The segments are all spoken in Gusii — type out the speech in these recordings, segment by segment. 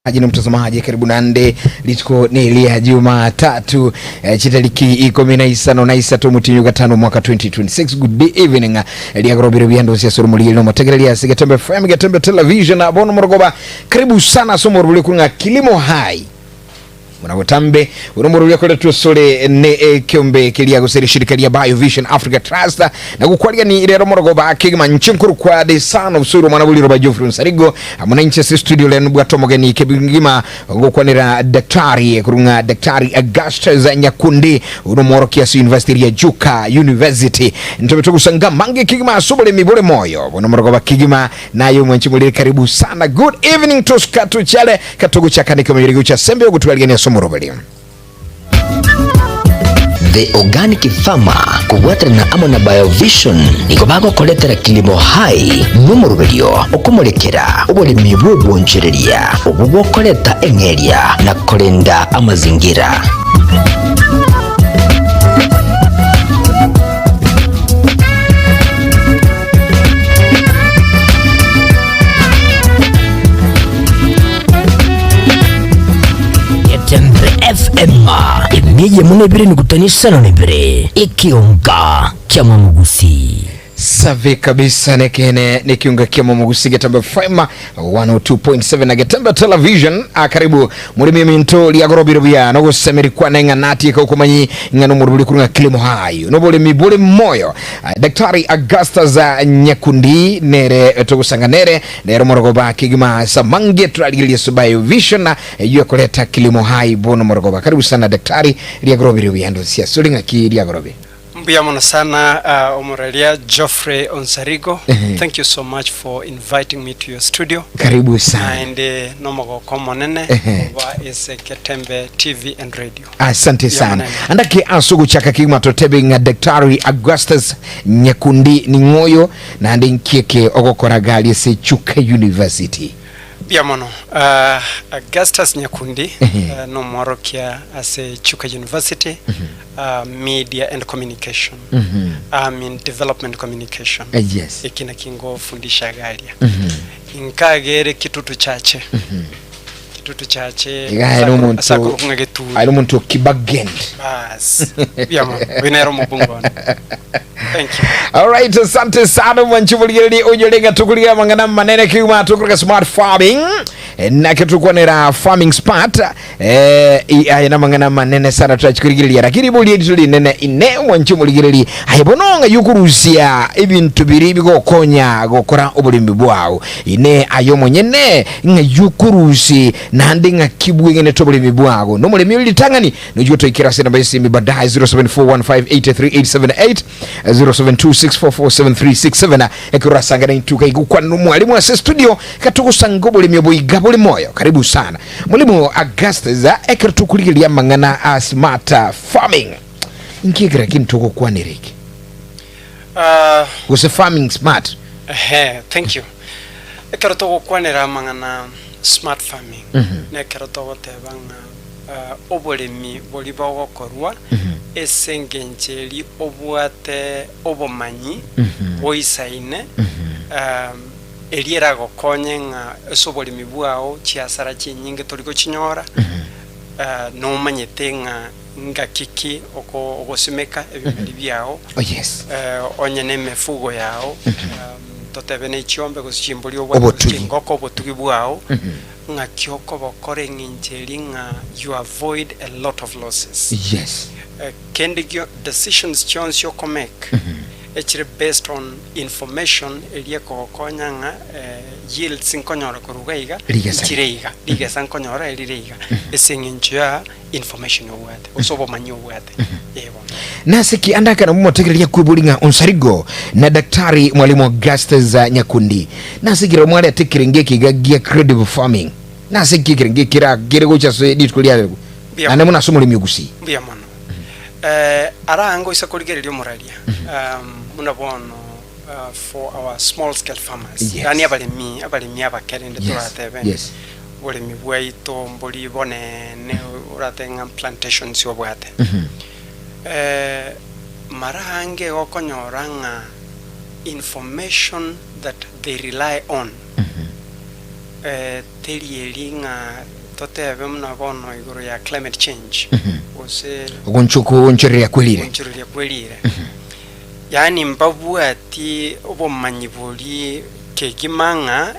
Na mtazamaji, karibu nande rituko ni lia Jumatatu chitariki 15 na mutinyu gatano mwaka 2026. Good evening, liagorobiro byando sia suru mulili no mategereria ase Getembe FM, Getembe Television na bono morogoba. Karibu sana somo rubuli kunga Kilimo Hai munagotambe unomoro koretwo sore ne ekiombe kiria gusere shirika ria Biovision Africa Trust na gukwaria ni rero morogoba kigima nchinkuru kwa the son of suru mwana buliro ba Geoffrey Nsarigo amuna inche studio lenu bwato mogeni kebingima gukwanira daktari kurunga Daktari Augustus Nyakundi unomoro kiasi University ya Juka University ntobe tugusanga mange kigima asubule mibule moyo bono morogoba kigima nayo mwenchi muliri karibu sana. Good evening, tuskatu chale katugu chakandika muyirigu cha sembe ogutwaligania somorobeli. The Organic Farmer kugwatanana amo na Biovision nigo bagokoretera Kilimo Hai n'omoruberio okomorekera oboremi bw'obwonchereria obu bokoreta eng'eria na korenda amazingira. Getembe FM emia muno ibiri nukutani na ibiri ikionga kia mamugusi. Safi kabisa, nekene nikiunga kia mugusi Getembe FM 102.7 na Getembe Television. Karibu muri minto liagorobiro bya no gusemeri kwa nenga nati ko kumanyi ngano murubuli kurunga Kilimo Hai no bole mibule moyo. Daktari Augustus Nyakundi nere tugusanga nere nero morogoba kigima samange twaligilia subayo vision na yu kuleta Kilimo Hai bono morogoba. Karibu sana daktari, liagorobiro bya ndo sia sulinga ki liagorobi. Mbuya muno sana, Omoralia Geoffrey Onsarigo. Thank you so much for inviting me to your studio. Karibu sana. And nomogoko monene wa is Getembe TV and Radio. Asante sana. Manene. Andake asugu chaka kigima totebe nga Daktari Augustus Nyakundi ni ngoyo na ndi nkieke ogokora gali ase Chuka University. Mbuya mono. Augustus Nyakundi nomworokia ase Chuka University, Media and Communication. I'm in Development Communication. Ikina kingo fundisha galia. Inkagere kitutu chache. Kitutu chache. Iga ari omuntu Asakurukunga getu. Ari omuntu kibagend. Bas. Mbuya mono. Winero mubungona. Thank you. Alright, asante sana mwanchumuligeri unyolenga tukuliga mangana manene kiuma tukuliga smart farming na kitukwanera farming smart aya na mangana manene sana tutachikurigiria, lakini buli tuli nene ine mwanchumuligeri ayibononga yukurusia ibintu biri bigokonya gokora obulimi bwawo ine ayo mwenyene nga yukurusi nandi nga kibwengene tobulimi bwago no mulimi litangani nujua toikira sina bayisi baadaye 0741583878, 0726447367 ekurasangana intuka igukwana mwalimu ase studio katugusanga obulimi obuiga buli moyo. Karibu sana mwalimu Augustus, ekeritukuligiria mang'ana a smart farming nkigira kintu gukwaniriki gose farming smart. Ehe, thank you. Ekero togokwanera mang'ana smart farming, nekero togoteba ng'a oboremi bori bogokorwa ase engencho eri obwate obomanyi boisaine, eri eragokonye ng'a ase oboremi bwao chiasara chinyinge tori gochinyora, nomanyete ng'a ngaki ki ogosimeka ebimeri biao, oh yes onye na emifugo yao, totebe na echiombe gose chimbori obwate, Obotugi. chingoko, obotugi bwao ng'aki okobokora eng'encho eri ng'a you avoid a lot of losses. Kende gio decisions chionsi okomake echire based on information eri ekogokonya ng'a yields nkonyora koruga iga, Rigesa. nchire iga rigesa nkonyora erire iga ase eng'encho ya information obwate gose obomanyi obwate yebo. Nasiki andaka na mumotegereria kwibuli ng'a Onsarigo na Daktari Mwalimu Augustus Nyakundi nasikira mwali atekerenge kiga gia credible farming nasiki kirenge kira kire gocha so dituko lia ane muna somo limigusi. Mbuya mono. Arango isa kurigereria omoraria, muna bono, for our small scale farmers, yani abalemi abakerende, turatebe oboremi bwaito mbori bonene oratenga plantations obwate, mara ange gokonyora ng'a information that they rely on. Teri eri ng'a totebe buna bono igoro ya climate change gose Ogonchoreria kwerire. Ogonchoreria kwerire. Yaani mbabwati obomanyi boria kegima ng'a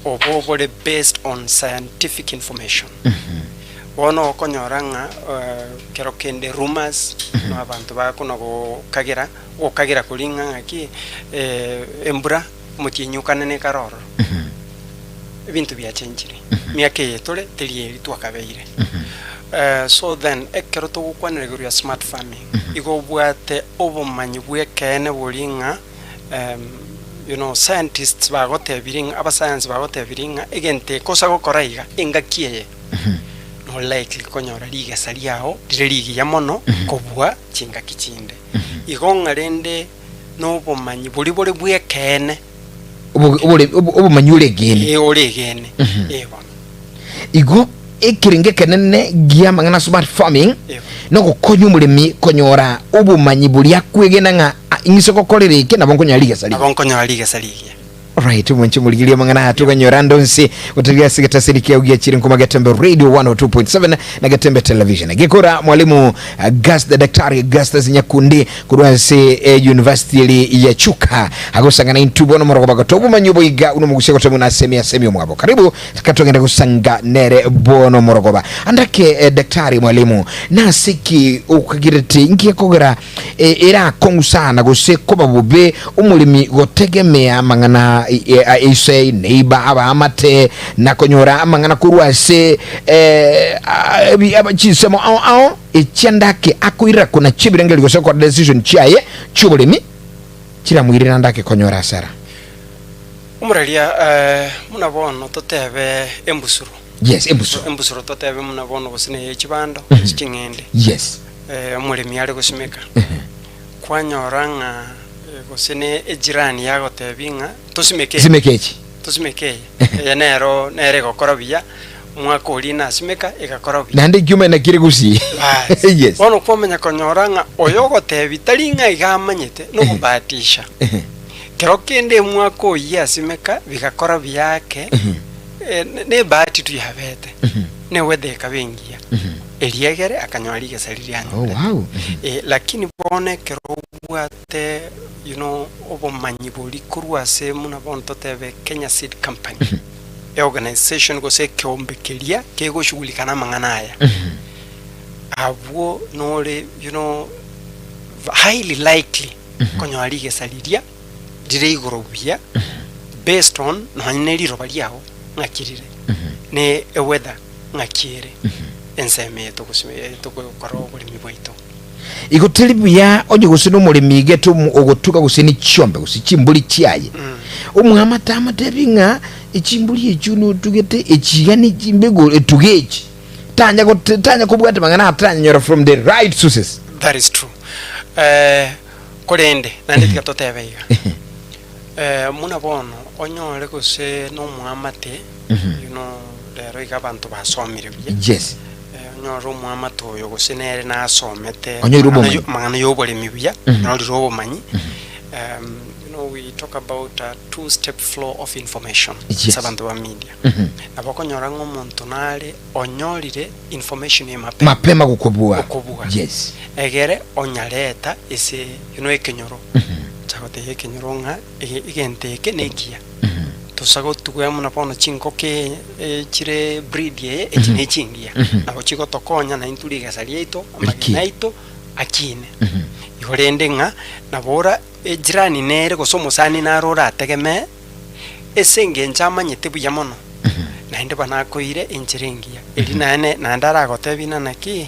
obo bore based on scientific information. Bono okonyora ng'a kero kende rumours na abanto bakona gokagera, ogokagera koria ng'a ng'aki embura omotienyi okane nekare ororo. Ebinto biachenchire, emiaka eye tore teri eri twakabeire. So then ekero togokwanera igoro ya smart farming, igo obwate obomanyi bw'ekeene boria ng'a you know scientists bagotebirie ng'a abasayansi bagotebirie ng'a egento eke osa gokora iga engaki eye no likely konyora rigesa riago rire rigiya mono kobua chingaki chinde. Igo ng'a rende nobomanyi boria bore bw'ekeene. Obomanyi ore egeene. Ee, ore egeene. Ee bono. Igo ekerengo ekenene gi'amang'ana a smart farming Ee bono. nogokonya omoremi konyora obomanyi boria akwegena ng'a "Ah, ing'ise gokorera eke nabo nkonyora rigesa rigiya. Nabo nkonyora rigesa rigiya. Alright, omonche omorigereria amang'ana aya tokanyora ande onsi goteria ase getaseri kiao giachire nkoma Getembe Radio 102.7 na Getembe Television. Gekora mwalimu Gas, Daktari Augustus Nyakundi Korwa ase eyunivasiti eri ya Chuka agosangana intwe bono morogoba gotoa obomanyi oboiga buna omogusia gotoa buna asemi asemi omwabo. Karibu katogende gosanga nere bono morogoba. Andake eh, daktari mwalimu nase ki okagirete inki gekogera eh, ere akong'u sana gose koba bobe omoremi gotegemea amang'ana eh, eh, ise neiba abaamate na konyora amang'ana korwa ase eh, ah, ebi- aba- chinsemo ao ao Echiandake akoirera konachia ebirengererio gose gokora decision chiaye chi'oboremi chiramoirere ande ake konyora asara. Omoraria, eh, buna bono totebe embusuro. Yes, embusuro. Embusuro totebe buna bono gose neye chibando, gose ching'ende. Yes. Eh, omoremi are gosimeka. Kwanyora ng'a eh, gose ne ejirani yagotebia ng'a tosimeke eye. Simeka echi. Tosimeke eye. Eye nero nere egokora buya. Omwaka oria nasimeka, egakora buya. Naende ekioma nakire gusii. Bas. Yes. Bono kwamanya konyora ng'a oyo ogotebi tari ng'a iga amanyete, nogobahatisha. Kero kende omwaka oyio asimeka, bigakora buya ake, eh, ne- nebahati tu yabete, ne weather ekaba engiya. Eria egere akanyora rigesa riria Oh, anyorete. wow. Eh, lakini bono ekero obwate you know, obomanyi boria korwa ase buna bono totebe Kenya Seed Company, eorganisation gose ekeombe keria kegoshughulika namang'ana aya, abwo nore you know highly likely konyora rigesa riria rire igoro buya based on nonye ne riroba riago ng'aki rire, ne eweather ng'aki ere ensemo eye togosime togokora oboremi bwaito. Igo teri buya onye gose nomoremi igete ogotuga gose ne chiombe gose chimbori chiaye, omwamate amotebi ng'a echimbori echio notugete echi iga ne chimbego etuga echi, tanya gote tanya kobwata mang'ana atanyora from the right sources. That is true. Eh, korende naende tiga totebe iga eh, muna bono onyore gose nomwamate you know rero iga abanto basomire buya Yes. Onyore omoamate oyo gose nere nasomete Onyoire obomanyi. amang'ana y'oboremi buya, onyorire obomanyi. You know, we talk about a two step flow of information Yes. ase abanto ba media. Nabo okonyora ng'a omonto nare onyorire information eye mapema Mapema gokobua. Gokobua. Yes. egere onyareta ase you know ekenyoro chagotebia ekenyoro ng'a ege- egento eke nekiya. Tosa gotugwa buna bono chingoko chire breed eye, echi ne chingiya, nabo chigotokonya naintwe rigesa riaito, amagena aito akine. Igo rende ng'a nabo ora ejirani nere gose omosani nare orategemee, ase engencho amanyete buya mono, naende banakoire enchera engiya. Erio naende naende aragotebie ng'a naki,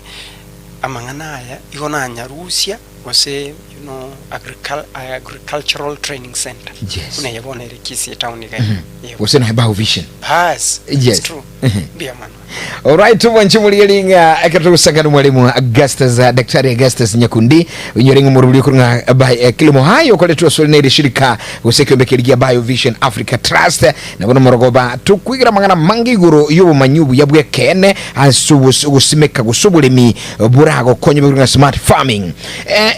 amang'ana aya igo nanyarusia. Gose you know agricultural training center Yes. buna eye bono ere Kisii town iga ime. Yebo. Gose nonya Bao Vision. Bas, Yes. it's true. Ehe. Mbuya mono. Alright, mwanchi murigereria ng'a ekero togosangana mwalimu Augustus, Daktari Augustus Nyakundi onyore ng'a omorobori okoro ng'a by Kilimo Hai okoretwe asore nere shirika gose ekiombe keria gia Biovision Africa Trust. Nabo nomorogoba tokwigera amang'ana amange igoro y'obomanyi obuya bw'ekeene ase ogosimeka gose oboremi boragokonye bwe ng'a smart farming.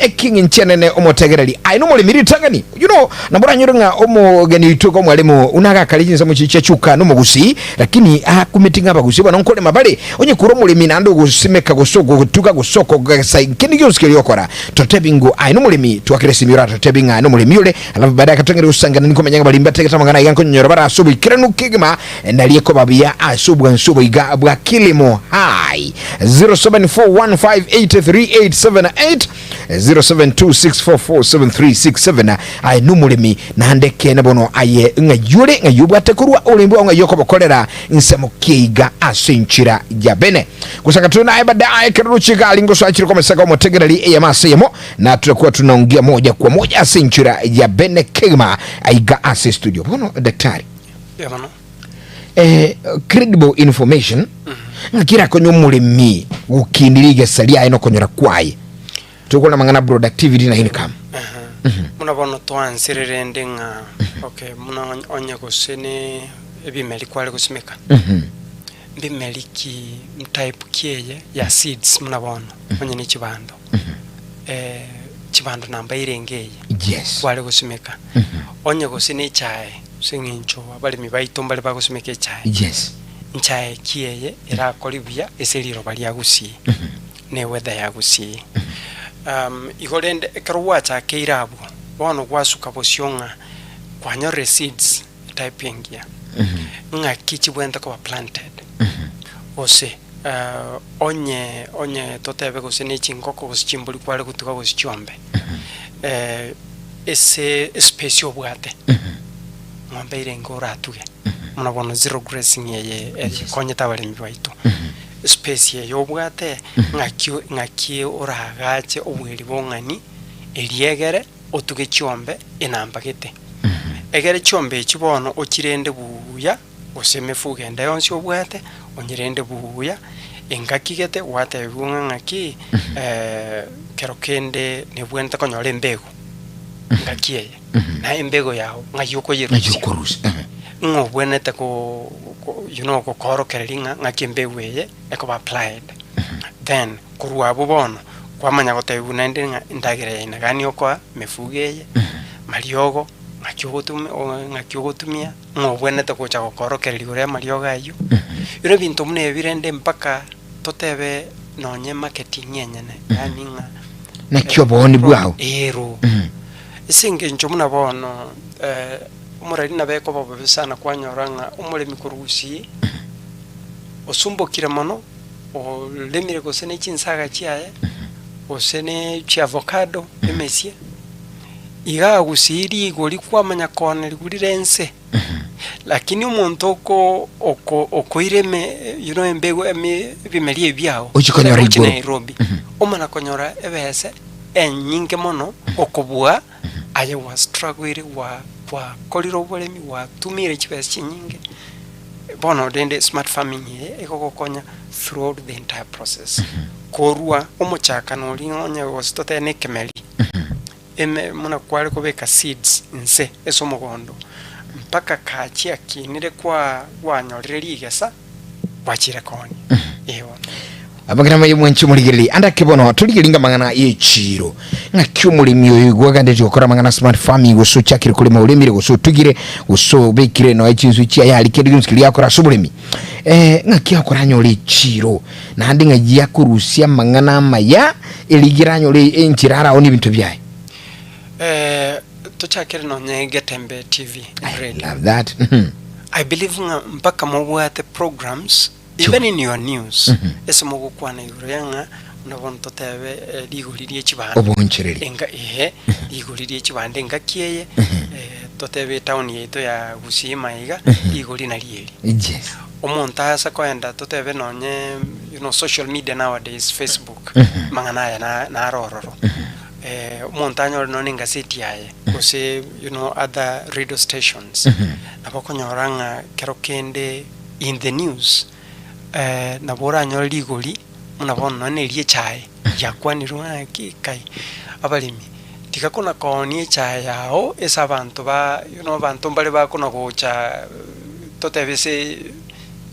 Ekeng'encho enene omotegereri aye nomoremi ritang'ani you know nabo oranyore ng'a omogeni oito iga omwalimu buna agakare chinsemo chiria chia chuka nomogusii lakini akumeti ng'a abagusii bono nkorema bare onye kore omoremi naende ogosimeka gose ogotuga gose okogesa kende gionsi keria ogokora totebi ng'o aye nomoremi twakere esimi oratotebi ng'a aye nomoremi ore alafu baadaye akatong'era gosangana nikomenya ng'a baremi bategete amang'ana aiga nkonyonyora bare ase oboikeranu kegima Nario ekoba buya ase obwansu obo iga bwa Kilimo High. 0741583878 0726447367 aye nomoremi naende ekeene bono aye ng'ai ore ng'ai obwate korwa oboremi bwao ng'ai okobokorera nsemo kiaiga ase enchera ya bene gosanga tore naye baadaye ekero roche iga aria ngosoa chire komeseka omotegereri eyemo ase eyemo na turakuwa tunaongea moja kwa moja ase enchera ya bene kegima aiga ase studio bono daktari Mbuya mono. Eh, credible information ng'aki erakonye omoremi gokindia rigesa riaye na okonyora kwaye tokore amang'ana productivity na income. Aha. Buna bono twansire rende ng'a okay buna onye- onye gose ne ebimeri kware gosimeka mbimeri ki type ki eye ya seeds buna bono onye ne chibando chibando namba erenge eye kware gosimeka onye gose ne echae Ase eng'encho abaremi baito mbare bagosimeka echae. Nchae ki eye erakore buya ase riroba ria Gusii na eweather ya Gusii? Igo rende ekero gwachakeire abwo, bono gwasuka bosio ng'a kwanyorire seeds etype engiya, ng'aki chibwenerete koba planted, gose onye onye totebe gose ne chingoko gose chimbori kware gotuga gose chiombe, ase espace obwate, ng'ombe erenge oratuge, buna bono zero grazing eye ekonyete abaremi baito, space eye obwate ng'aki ng'aki oragache obweri bong'ani erio egere otuge chiombe enamba gete. Egere chiombe echi bono ochirende buya gose emefugo ende yonsi obwate onyerende buya, engaki gete gwatebiwa ng'a ng'aki kero kende nebwenerete konyora embego engaki eye, na embego yago ng'ai Ng'ai okoyerusia, okorusia, ehe. ng'a obwenerete ko you know gokoorokereria ng'a ng'aki embego eye ekoba applied. Then korwa abwo bono, kwamanya gotebiwa naende ng'a endagera yaino gani okoa emefugo eye, mariogo ng'aki ogotumia ng'aki ogotumia. ng'a obwenerete gocha gokorokereria igoro y'amariogo ayio. Bire ebinto buna ebi rende mpaka totebe nonye marketing enyene, yaani ng'a Naki obooni bwao. Ero. Ase engencho buna bono omoreri nabo ekoba bobe sana kwanyora ng'a omoremi korwa gusii, osumbokire mono, oremire gose ne chinsaga chiaye, gose ne chiavocado, emesie. Iga gusii rigori kwamanya koonerigwa rire ense, lakini omonto oko oko okoira eme you know embegu eme ebimeri ebi biago Ochie konyora gochia igoro. Nairobi, omana konyora ebese enyinge mono okobua aye gwa struggle gwa gwakorire oboremi gwatumire chibesa chinyinge. Bono rende smart farming eye egogokonya throughout the entire process, korwa omochakano oria onye gose totebe na ekemeri. Ime buna kware kobeka seeds inse ase omogondo, mpaka kachiakinire kwa gwanyorire rigesa, gwachire koonia. Ee bono. Amang'ana amaya mwanche omorigereria ande ake bono torigererie amang'ana y'echiiro ng'aki omoremi oyo gwagandetie gokora amang'ana smart farming gose ochakire korema oremire gose otugire gose obekire noe chinswe chiaye aria kende gionsi keria akora ase oboremi eh, ng'aki akora anyore echiiro naende ng'ai akorusia amang'ana amaya Erigere anyore enchera araonie ebinto biaye. Eh, tochakere nonye Getembe TV I radio. love that. Mhm. I believe ng'a mpaka mobwate programs even in your news ase mogokwana igoro ya ng'a buna bono totebe eh, rigori rie chibando Obonchereri. enga ehe rigori rie chibando engaki eye eh, totebe etown yaito ya Gusii maiga rigori nari eri Yes. Omonto ase koenda totebe nonye you know social media nowadays Facebook amang'ana aya na naro ororo omonto anyore nonye na engaseti yaye gose you know other radio stations nabo okonyora ng'a kero kende in the news. Nabo oranyore rigori buna bono nonye na eria echae yakwanirwe ng'a ki kai abaremi tiga kona koonia echae yao ase abanto ba you know abanto mbare bakona gocha totebe ase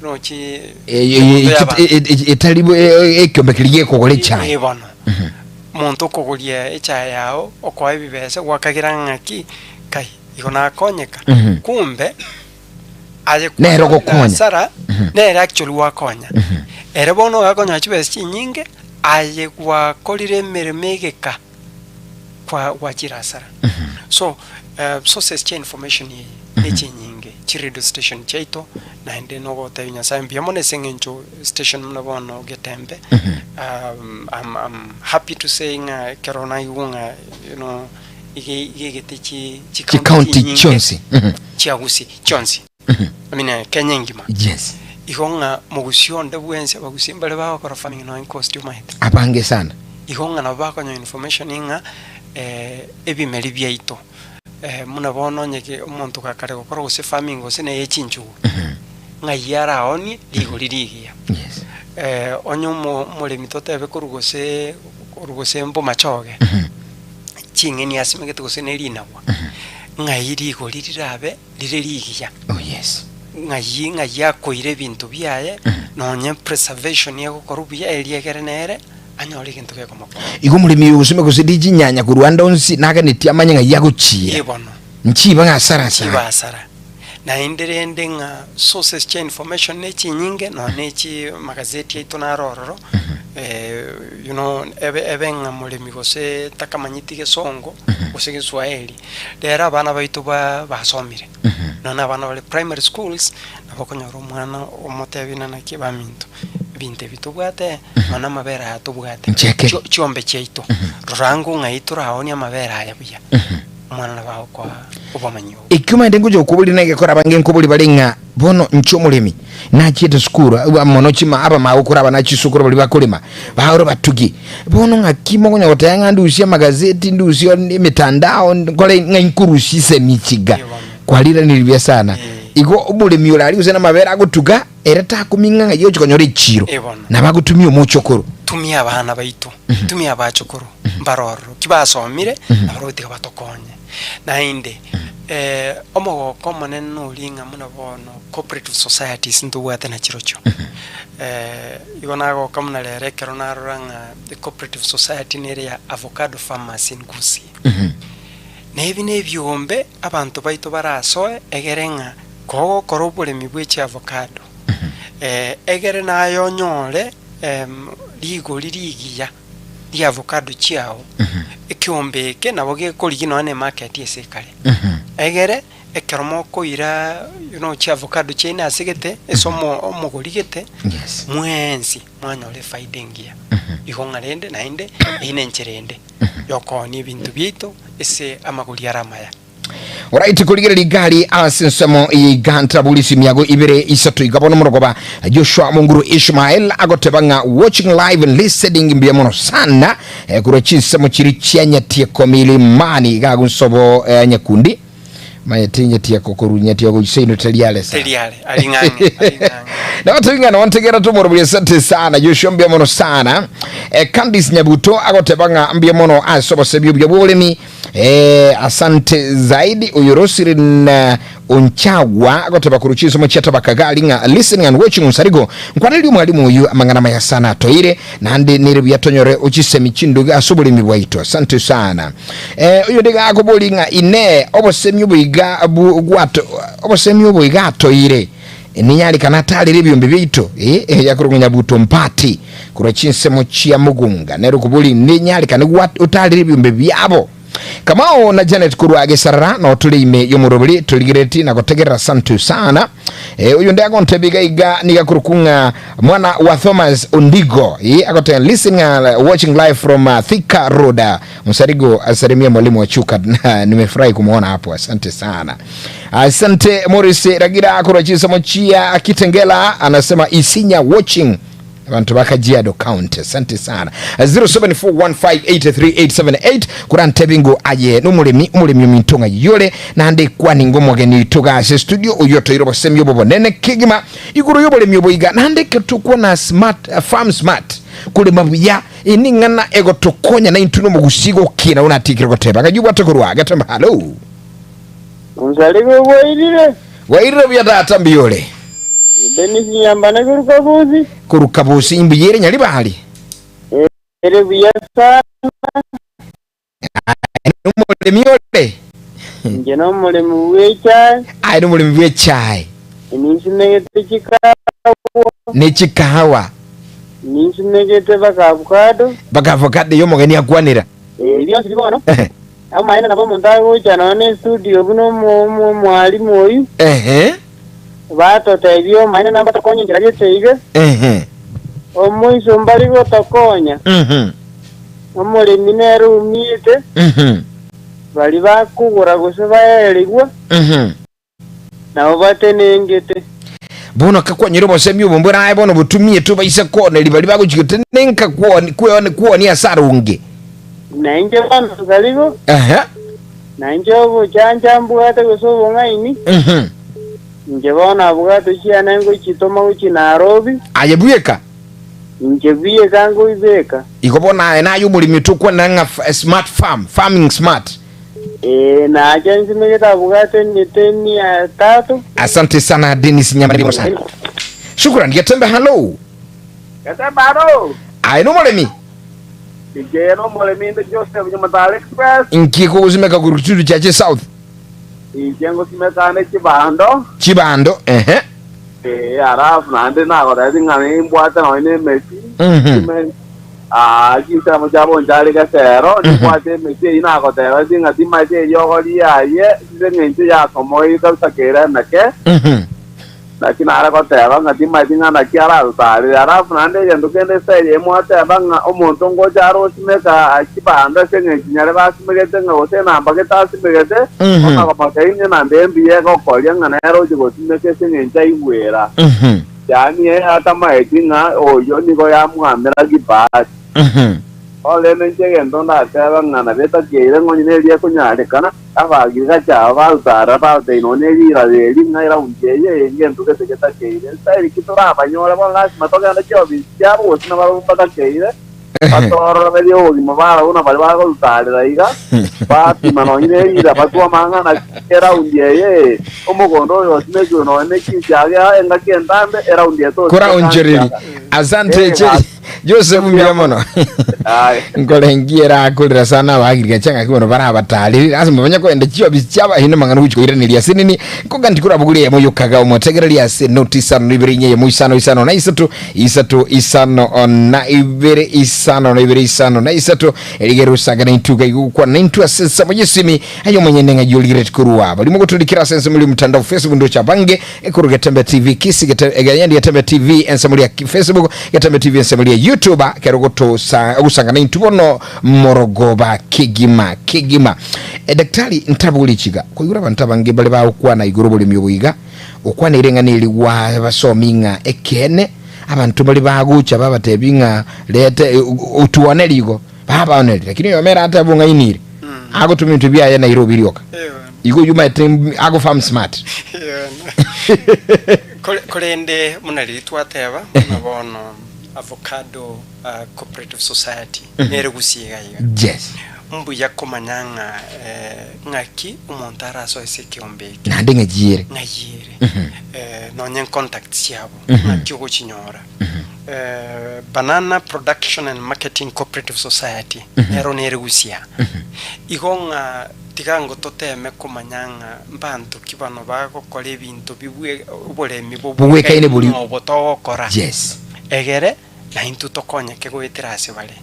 rochi emegondo ya abanto. Etari ekiombe keria gekogora echae. Eh bono, omonto okogoria echae yao okoa ebibese gwakagira ng'aki kai igo nakonyeka kumbe. Aye Nere kwarorire ogokonya. hasara, nere actually gwakonya. Ere bono ogakonyora chibesa chinyinge, aye gwakorire emeremo egeka kwa gwachire hasara. So, sources chia information eye ne chinyinge, chi radio station chiaito, naende nogotebia Nyasaye mbuya mono ase eng'encho station buna bono Getembe, I'm I'm happy to say ng'a ekero naigwa ng'a you know. iga igegete chi Chicounty chicounty chinyinge chionsi. Mhm. chia Gusii chionsi I mean eh, Kenya engima Yes. igo ng'a mogusi onde bwensi abagusi mbare bagokora farming nonya coast omanyete Abange sana. igo ng'a nabo bakonyoa information ng'a eh, ebimeri biaito eh, muna bono onye ki omonto gakare gokora gose farming gose na eye chinchugu ng'ai araonie rigori rigiya. Yes. Eh, onye omo omoremi totebe korwa gose korwa gose mbomachoge ching'eni asimegete gose ne rinagwa, ng'ai rigori rirabe rire rigiya. Oh yes. Ng'ai ng'ai akoira ebinto biaye, nonye preservation egokorwa buya erio egere nere anyore egento gekomokonya. Igo omoremi oyo gosomeka gose richinyanya korwa ande onsi naganetie amanye ng'ai agochiira. Ee bono. Nchiba ng'a asara asara. Chiba asara. Naende rende ng'a sources chia information ne chinyinge nonya ne chi magazeti aito naro ororo, you know ebe ebe ng'a moremi gose takamanyeti gesongo gose geswahili, rero abana baito ba basomire, nonya na abana bare primary schools, nabo okonyora omwana omotebi ng'a naki baminto, ebinto ebi tobwate nonya na amabere aya tobwate, Ncheke. chio chiombe chiaito, rora ango ng'ai toraonie amabere aya buya. Omwana nabo agokoa obomanyi obo. Ekio omanyete ngocha gokoboria na egekora abange nkobori bare ng'a bono inche omoremi nachiete sukuru aba mono chima abamagokoro aba na chisukuru baria bakorema baore batugi bono ng'aki mokonya goteba ng'a ndusie amagazeti ndusie emitandao nkore ng'a inkorusia isemi chiga kwariraniri buya sana igo omoremi ore aria gose namabere agotuga ere takoming'a ng'ai ochi konyora echiro nabo agotumia omochokoro. Tumia abana baito, tumia abachokoro mbare ororo, ki basomire nabarobwo tiga batokonye. Naende omogoko omonene noria ng'a buna bono cooperative societies ntobwate na chirochio. Igo nagoka buna rero ekero narora ng'a ecooperative society nere ya avocado farmers in Gusii. Na ebi nebiombe abanto baito barasoe egere ng'a kogokora oboremi bwe chiavocado, egere naye onyore rigori rigiya ri'avocado chiao, ekiombe eke nabo gekorigia nonya na emarket ase ekare. Egere ekero mokoira you know chiavocado chiaino ase gete, ase omo omogori gete, Yes. mwensi mwanyora efaida engiya. Igo ng'a rende naende eyio nenchera ende yokoonia ebinto biaito ase amagori are amaya. Alright, korigereria igari ase ensemo y'Iganta Bulisi miago ibere isato iga bono morogoba Joshua Munguru Ishmael agoteba ng'a watching live and listening mbuya mono sana eh, korwa chinsemo chiri chia Nyatieko Milimani iga agwo nsobo eh, Nyakundi Maete Nyatieko korwa Nyatieko iseino teri are sana Teri are, ari ng'ang'e, ari ng'ang'e. Nagotebi ng'a nontegera tomorobori asante sana Joshua mbuya mono sana eh, Candice Nyabuto agoteba ng'a mbuya mono ase obosebi obuya bw'oboremi Eh, asante zaidi oyo Roselyn Onchagwa agoteba korwa chinsomo chia Tabakagali ng'a listening and watching Onsarigo nkwanerie omwalimu oyu amang'ana maya sana atoeire naende nere buya tonyore ochisemi chinduge ase oboremi bwaito asante sana eh, oyo nigo akobori ng'a inee obosemi oboiga bu gwato obosemi oboiga atoeire ninyarikana atarere ebiombe biaito eh, eh, yakorokwa Nyabuto Mpati korwa chinsemo chia Mugunga nere okobori ninyarikane gwa otarere ebiombe biabo Kamau na Janet korwa Gesarara no tore ime y'omoroberi torigereti na gotegerera santu sana eh, oyo nde agontebia iga iga niga akorokwa ng'a mwana wa Thomas Ondigo eh, agoteba listening and watching live from uh, Thika Road Msarigo asalimia mwalimu wa Chuka nimefurahi kumuona hapo asante sana asante Morris Ragira korwa chinsemo chia Kitengela anasema Isinya watching. Abanto ba Kajiado County, asante sana. 0741583878 korantebi ngo aye nomoremi, omoremi ominto ng'ai ore, naende kwani ngo omogeni oito iga ase studio oyio otoire obosemi obo bonene kegima igoro y'oboremi obo iga, naende ekero tokwana smart, farm smart, korema buya, eye ning'ana egotokonya naintwe nomogusii gokina buna atikire goteba. Ng'ai obwate korwa Getembe, hallo. Onsarigo bwairire. Bwairire buya tata, mbuya ore? Denis Nyambane korwa Kabusi. Korwa Kabusi, imbuya ere Nyaribari? Ere buya sana. Aye nomoremi ore? Inche nomoremi bw'echae. Aye nomoremi bw'echae. Ninsimegete chikawa. Ne chikahawa. Ninsimegete baka avocado. Baka avocado eyio omogeni akwanera. Ebi bionsi bono. Amaene nabo omonto agocha nonya ne estudio buna omwalimu oyio, Ehe. batotebia omaene nabo batokonye enchera gete iga, Ehe. omoiso mbari gotokonya, omoremi nere oumiete, baria bakogora gose baerigwa, Nabo batenengete. Bono kakwanyora obosemi obo mborae bono botumie tobaisa kooneria baria bagochia gotenenka kwonia ase aronge. Na inche bono nsarigo, Ehe. na inche obochancha mbwate gose obong'aini, inche bono abwate chiane ngochitoma gochia Nairobi, Aye bweka. inche bweka nkoibeka. Igo bono aye naye omoremi tokwanera ng'a smart farm, farming smart. Ee, nache nsimegete abwate emete emia etato. Asante sana Dennis Nyamari sana. Shukran Getembe hello. Getembe hello. Aye nomoremi. Inche nomoremi inde Joseph Nyamataro Express. Inki kogosimeka korwa Kitutu Chache South? Inche ngosimeka ne chibando. Chibando ehe. Ee, alafu naende nagotebia ng'a nimbwate nonya na emesi. Chinsemo chia bonchari gesero, nimbwate emesi eyio nagotebetie ng'a timaeti eriogo riaye ase engencho yasomoire kabisa kere emeke. Naki nare goteba ng'a timaeti ng'a naki aratotaarere. Alafu naende egento kende ase eye mwateba ng'a omonto ngocha are osimeka chibando ase engencho nyare basimegete ng'a gose enamba gete asimegete, bono akomoteebia ng'a enamba embuya egokoria ng'a nere oche gosimeka ase engencho aigwera. Yaani ere atamaeti ng'a oyio nigo yamwamera gibali. Korende inche egento ndatebe ng'a nabo etakeire ng'a onye neria ekonyarekana, abagirigaki aba barutara batebi nonya neriraba eri ng'a eraundi eye eye ngento gete getakeire. Style ki torabanyore bono lasima togende chiofisi chiabo gose nabarabwo mbatakeire, batororoberie obogima barabwo na baria bagorutarera iga, bapima nonya neriraba twamanya ng'a naki eraundi eye omogondo oyo osimekirwe nonya ne chinsiaga engaki entambe eraundi eye tosimeka Koraonchorerie. nsiaga. Asante Eh, che gaki. Joseph mbuya mono. Aye. Nkorengiera akorera sana abagirigaki ng'aki bono barabatarire lasima banye koenda chiofisi chiabahene mang'ana gochia koiraneria ase nini nkoga ntikorabogori eyemo yokaga omotegereri ase noti isano na ibere inye eyemo isano isano na isato isato isano na ibere isano na ibere isano na isato erigere osangane intwe iga igokwana na intwe ase ensemo y'esimi aye omonyene ng'ai origereti korwa barimo gotorikera ase ensemo ria omotandao Facebook ndoche abange Ekuru Getembe TV Kisii Gete Egeyendi Getembe TV ensemo ria Facebook Getembe TV ensemo ria YouTube kero gotosa ogosangana intwe bono morogoba kegima kegima. E, daktari ntabori chiga koigura abanto abange bare bagokwana igoro oboremi obo iga okwaneire ng'a neri gwa basomi ng'a ekeene abanto bare bagocha babatebi ng'a rete otuoneri igo babaoneri lakini oyomo ere atebe ong'ainire agotoma ebinto biaye Nairobi rioka Igo oyio omanyete ago farm smart. Korende buna riria twateba, buna bono Avocado Cooperative Society nere gusii iga iga. Yes. Mbuya komanya ng'a ng'aki omonto arasoe ase ekeombe eke. Naende ng'aki ere. Ng'ai ere. Nonye contacts chiabo, ng'aki ogochinyora. Banana Production and Marketing Cooperative Society nero nere gusii aa. Igo ng'a Tiga ngototeeme komanya ng'a mbanto ki bano bagokora ebinto bibwe oboremi Bobwekaine boria. ng'a obo togokora, Yes. egere naintwe tokonyeke goetera ase bare.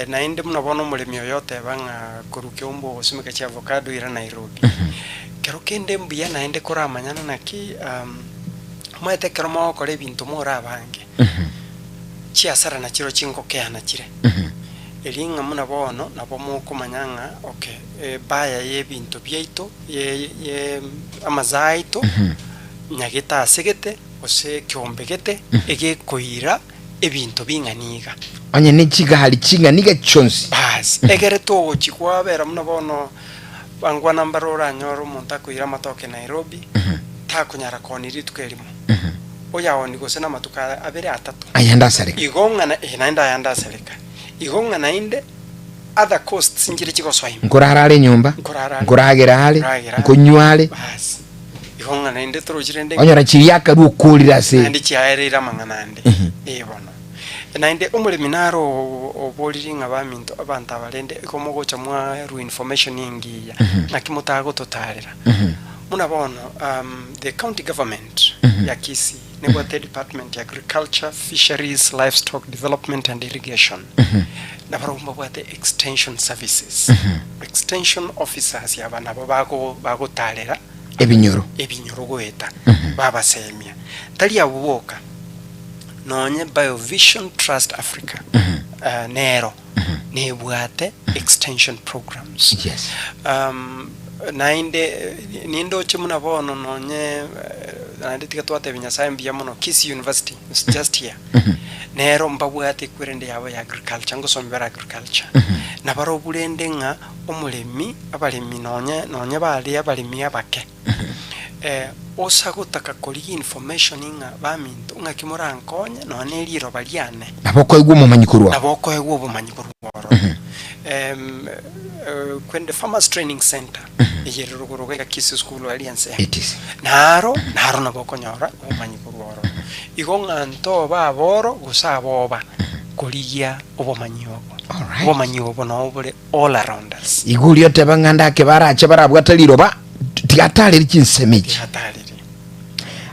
Naende buna bono omoremi oyo oteba ng'a korwa Keumbu ogosimeka chiavocado ira Nairobi. Kero kende mbuya naende koramanyana naki omanyete ekero mogokora ebinto more abange, chiasara nachireo chingokeana chire. Erio ng'a buna bono nabo mokomanya ng'a okay, ebaya y'ebinto biaito, ye ye amazao aito, nyagete asegete, gose ekeombe gete, egekoira. ebinto bing'ana iga. Onye ne chigari ching'ana iga chionsi. Baas, egere togochia kwabera buna bono bangwana mbare oranyore omonto akoira amatoke Nairobi, takonyara koonia rituko erimo. Oyaoonie gose namatuko abere atato. Ayande asareka. Igo ng'a na, eh, naende ayande asareka. Igo ng'a naende other costs nchire chigosoa ime. Nkorara are nyomba, Nkorara are. nkoragera are, Nkoragera are. nkonywa are. Baas, igo ng'a naende torochi rende Onyora chiria akarua okorire ase. Naende chiaereire amang'ana ande. Ee bono. Naende omoremi naro oboriri ng'a baminto abanto aba rende igo mogocha mwarua information engiya, naki motagototarera. Buna bono the county government ya Kisii nebwate department ya agriculture, fisheries, livestock development and irrigation. Nabarobwo mbabwate extension services. Extension officers aba nabo bago bagotarera Ebinyoro. ebinyoro goeta babasemia. Tari abwo boka. Nonye Biovision Trust Africa nero nebwate extension programs. Yes. Naende nindoche buna bono nonye naende tiga twatebia Nyasaye mbuya mono Kisii University is just here nero mbabwate ekwerende yabo ya agriculture ngosomia bare agriculture nabarobwo rende ng'a omoremi abaremi nonye nonye bare abaremi abake Osa gotaka korigia information ng'a baminto ng'aki morankonye nonya ne riroba riane. Nabo okoegwa omomanyi korwa. Nabo okoegwa obomanyi korwa ororo. Kwende Farmers Training Center eye ere rogoro iga Kisii School aria ensemo. ATC. Naro naro nabo okonyora obomanyi korwa ororo. Igo ng'a ntoba aboro gose aboba korigia obomanyi obo. Alright. Obomanyi obo nabo bore all around us. Igo oria oteba ng'a ndake barache barabwate riroba, tigatareri chinsemo echi. Tigatareri.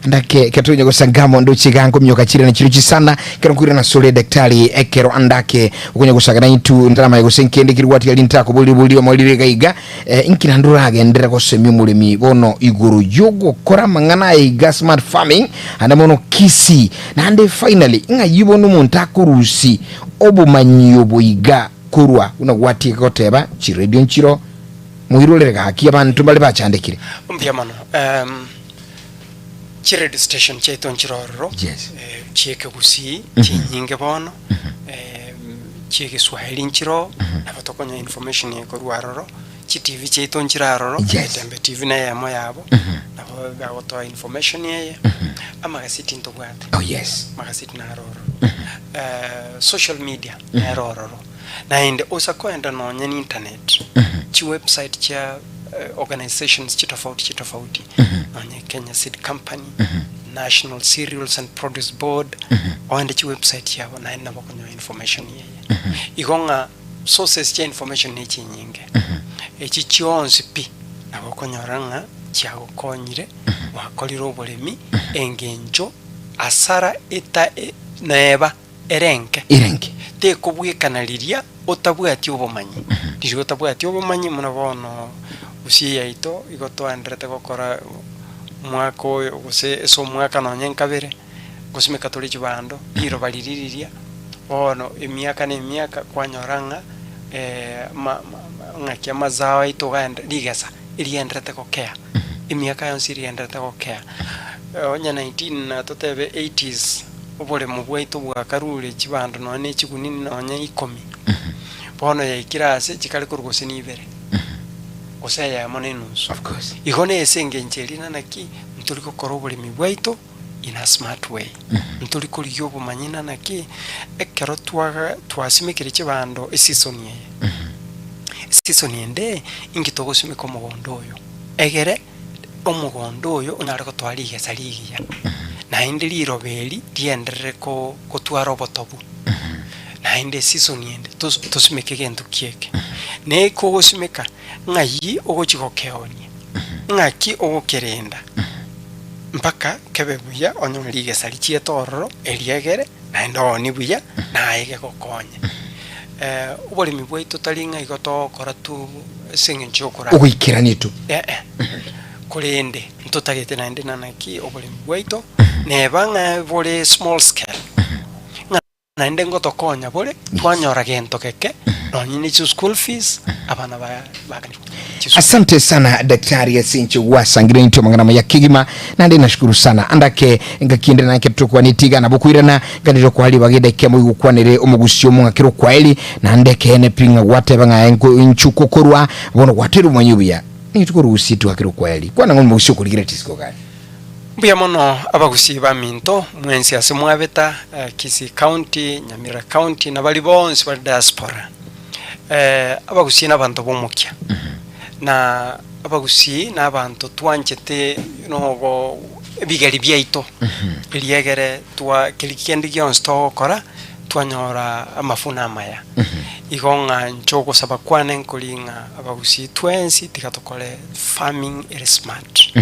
Ndake ketonye gosanga mondo chiga nkomioka chire na chiro chisana kero nkoirana sore daktari ekero andake okonya gosaga naitu ntaramaye gose nkende kiri gwatiga rintako bori bori omorire iga iga eh, inki naende oragendere gosemia omoremi bono igoro yogokora amang'ana aya iga smart farming ande mono Kisii naende finally ng'ai bono omonto akorusi obomanyi obo iga Korwa buna gwatiga goteba chiredio nchiro, moirorere gaki abanto mbare bachandekire. Mbuya mono. Um, chiredio station chiaito nchire ororo Yes. eh, chiekegusii chinyinge bono eh, chiegeswahili nchiro nabo tokonya information ekorwa aroro chitv chiaito nchire aroro Yes. Etembe tv neyemo yabo nabo bagotoa information eye amagaseti ntobwate Oh yes. magaseti naro ororo Eh, social media nere ororo naende osa koenda nonye na internet chiwebsite chia eh, organizations chitofauti chitofauti nonye Kenya Seed Company National Cereals and Produce Board oende chiwebsite chiabo naende nabo okonyora information eye igo ng'a sources chia information ne chinyinge echi chionsi pi nabo okonyora ng'a chiagokonyire gwakorire oboremi engencho asara eta neba ere enke. Ere enke. Tekobwekana riria otabwati obomanyi. Riria otabwati obomanyi buna bono gusii yaito igo twaenderete gokora omwaka oyo gose ase omwaka nonye nkabere, ngosimeka tore chibando, riroba riria riria, bono emiaka na emiaka kwanyora ng'a ma- ma- ng'aki amazao aito gaende rigesa erigenderete gokea, emiaka yonsi erigenderete gokea. Onye nineteen na totebe eighties. Oboremo bwaito bwakarure chibando nonya ne chigunini nonya ikomi, bono yaikire aase chikare korwa gose nibere, gose eyemo na enusu. Of course. Igo nese engencho eria na naki ntori gokora oboremi bwaito in a smart way. Ntori korigia obomanyi na naki ekero twaga twasimekire chibando eseason eye, eseason ende inki togosimeka omogondo oyo, egere. Omogondo oyo onyare gotoa rigesa rigiya, naende riroba eri rienderere gotwara obotobu, naende eseason ende tosimeke egento kieke. Na ekogosimeka, ng'ai ogochia gokeonia, ng'aki ogokerenda mpaka kebe buya onyore rigesa richiete ororo eriegere naende oonie buya naye gegokonye. Oboremi bwaito tari ng'a igo togokora tu ase eng'encho yokorara. Ogoikerania tu. Ee, korende ntotagete naende na naki oboremi bwaito neba ng'a bore small scale, ng'a. Naende ngotokonya bore twanyora gento geke nonye ne chischool fees abana bakanirwe chisukuru. Asante sana daktari ase inche gwasangire intwe amang'ana amaya kegima naende nashukuru sana andake ngaki ende nake tokwaneti iga nabo koirana nganire okoa ribaga edaika emo igokwanere omogusi omong'akere okwaeri naende ekeene pi ng'a gwateba ng'a enko inchuko korwa bono gwateire obomanyi obuya nituko orugusie twakere okwaeri kwana ng'a omogusi okorigeretie isiko gari. Mbuya mono abagusii baminto mwensi ase mwabeta Kisii County, Nyamira County na baria bonsi bare diaspora. Abagusii nabanto bomokia na abagusii nabanto twanchete nogo ebigeri biaito eriegere twa keri kende gionsi togokora twanyora amafuno amaya. Igo ng'a inche ogosaba kwane nkori ng'a abagusii twensi tiga tokore farming ere smart.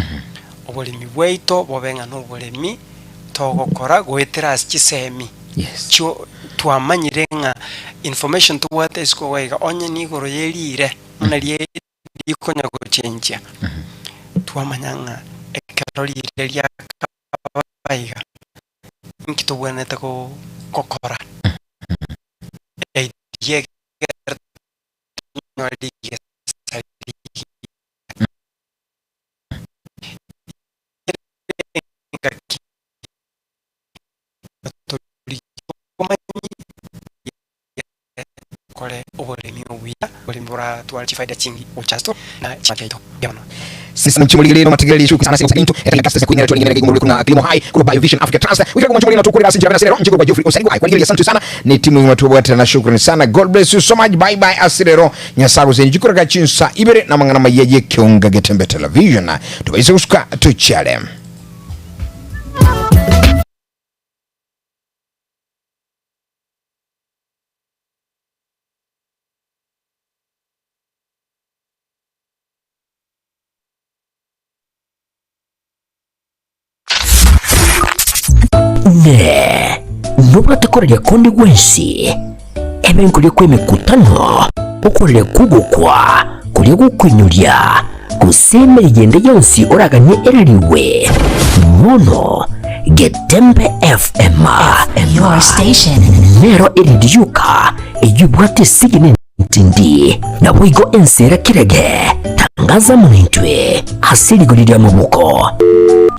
Oboremi bwaito bobe ng'a noboremi togokora goetera ase chisemi Yes. chio twamanyire ng'a information tobwate isiko iga iga onye nigoro ye riire buna rie rikonya gochenchia, twamanya ng'a ekero riire riakaba iga, inki tobwenerete go gokora erio ekero tonyore rigesa rigiya. Engaki kore oboremi obuya, oboremi boratware chifaida chingi gocha ase tore na chiamate chiaito. Mbuya mono. Sisi nchimorigere no matigere shuku sana sasa into etali kasta kuinera twali ngene ngombe kuna kilimo hai kuna biovision Africa Trust wikira kumchimorigere na tukurira sinjira bana nchiko kwa Geoffrey Osarigo kwa ligere asante sana ni timu imwe tubwatana na shukrani sana God bless you so much bye bye asirero Nyasaye gose njikora gachinsa ibere na mang'ana maya ye kionga getembe television tubaise gusuka tuchiare. Inee! Nobwate koraria konde gwensi, ebe nkoria kw'emekutano, okoraria kw'ogokwa koria gokoinyoria, gose emeriga ende yonsi oraganie erarigwe? Bono Getembe FM Your station. nero erindi yoka eyio ebwate esigini Tindi, naboigo ense era kirege, tangaza amo naintwe ase rigori ri'amaboko.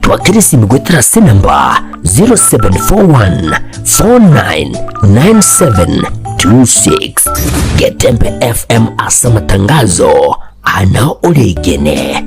Twakere esimi goetera ase enamba 0741499726. Getembe FM ase amatangazo ana oregene.